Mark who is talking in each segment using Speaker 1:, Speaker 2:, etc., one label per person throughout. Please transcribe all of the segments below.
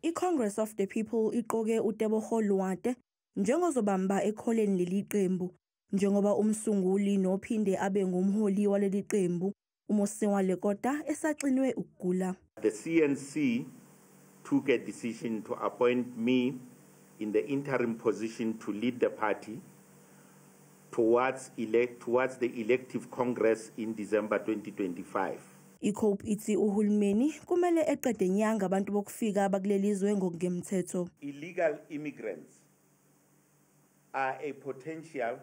Speaker 1: I-Congress of the People iqoke uTebogo Loate njengozobamba ekholeni leli qembu, njengoba umsunguli nophinde abe ngumholi waleli qembu uMosiuoa Lekota esaxinwe ukugula.
Speaker 2: The CNC took a decision to appoint me in the interim position to lead the party towards the elective congress in December 2025.
Speaker 1: I-COPE ithi uhulumeni kumele eqede nya ngabantu bokufika abakuleli zwe ngokungemthetho.
Speaker 2: Illegal immigrants are a potential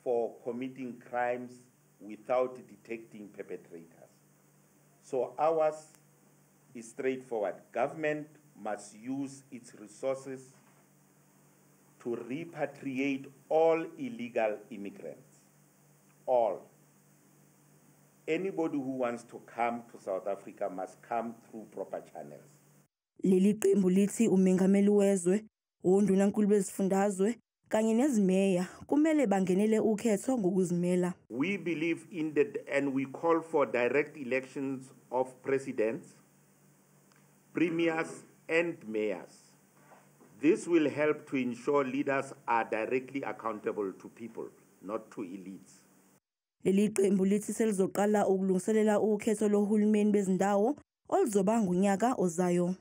Speaker 2: for committing crimes without detecting perpetrators. So ours is straightforward. Government must use its resources to repatriate all illegal immigrants. All. Anybody who wants to come to South Africa must come through proper channels.
Speaker 1: Leli qembu lithi umengameli wezwe, ondunankulu bezifundazwe kanye nezimeya kumele bangenele ukhetho ngokuzimela.
Speaker 2: We believe in the and we call for direct elections of presidents, premiers and mayors. This will help to ensure leaders are directly accountable to people, not to elites.
Speaker 1: Leli qembu lithi selizoqala ukulungiselela ukhetho lohulumeni bezindawo oluzoba ngunyaka ozayo.